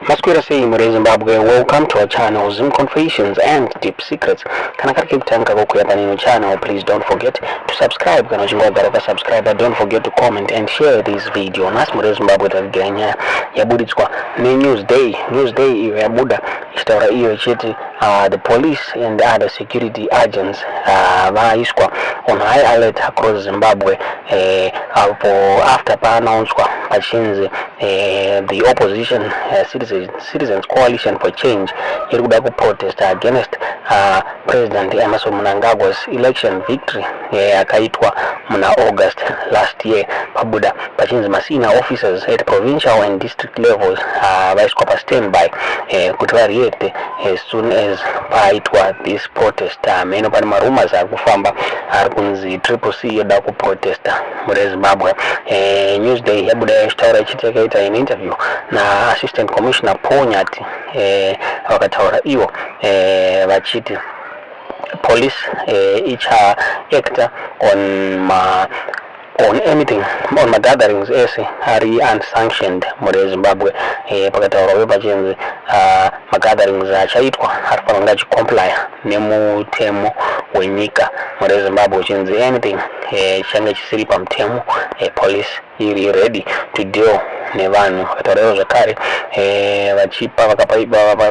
Maswera sei muri Zimbabwe? Welcome to our channel, Zim Confessions and Deep Secrets. Kana kari kekutanga kukuya panino channel, please don't forget to subscribe. Kana uchinge wagara ukasubscribe, don't forget to comment and share this video. Nhasi muri Zimbabwe tavigira nyaya yaburitswa neNewsday. Newsday iyo yabuda ichitaura iyo ichiti the police and other security agents vaiswa on high alert across Zimbabwe apo after paannouncwa pachinzi the opposition Citizens Coalition for Change iri kuda kuprotesta against President Emmerson Mnangagwa's election victory yakaitwa muna August last year. Pabuda pachinzi masenior officers at provincial and district levels vaiswa pastandby kuti vareacte as soon as paitwa this protest. Mheno pane marumors ari kufamba ari kunzi Triple C yoda kuprotesta muri Zimbabwe. Newsday yabuda ichitaura ichiti yakaita an interview naassistant commissioner Paul Nyathi, vakataura ivo vachiti police icha acta on anything, on magatherings ese ari unsanctioned muri Zimbabwe. Pakataurwa pachinzi magatherings achaitwa ari fanira kunge achicomply nemutemo wenyika muri Zimbabwe, uchinzi anything chichange chisiri pamutemo, police iri ready to deal nevanhu. Vakataura zvakare vachipa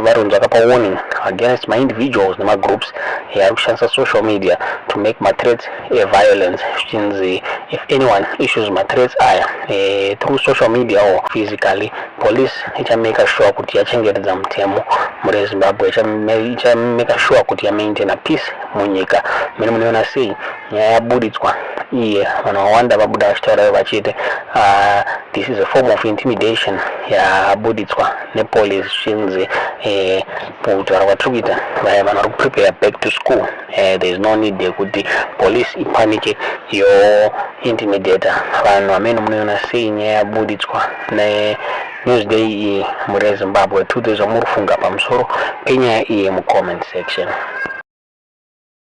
varunzi vakapa warning against maindividuals nemagroups ari kushandisa social media to make mathreats eviolence, zvichinzi if anyone issues mathreats aya through social media or physically, police ichamake sure kuti yachengetedza mutemo muri Zimbabwe, ichamake sure kuti yamaintaina peace munyika. Mene munoona sei nyaya yaburitswa iye? Vanhu vakawanda vabuda vachitaura vachiti this is a form of intimidation yabuditswa nepolice, zvichinzi kutaura kwatiri kuita, vaya vanhu vari kuprepare back to school, there is no need yekuti police ipanike yointimidata vanhu. Amene munoona sei nyaya yabuditswa neNewsday iyi muri yeZimbabwe? Tiudze zvamuri kufunga pamusoro penyaya iyi mucomment section.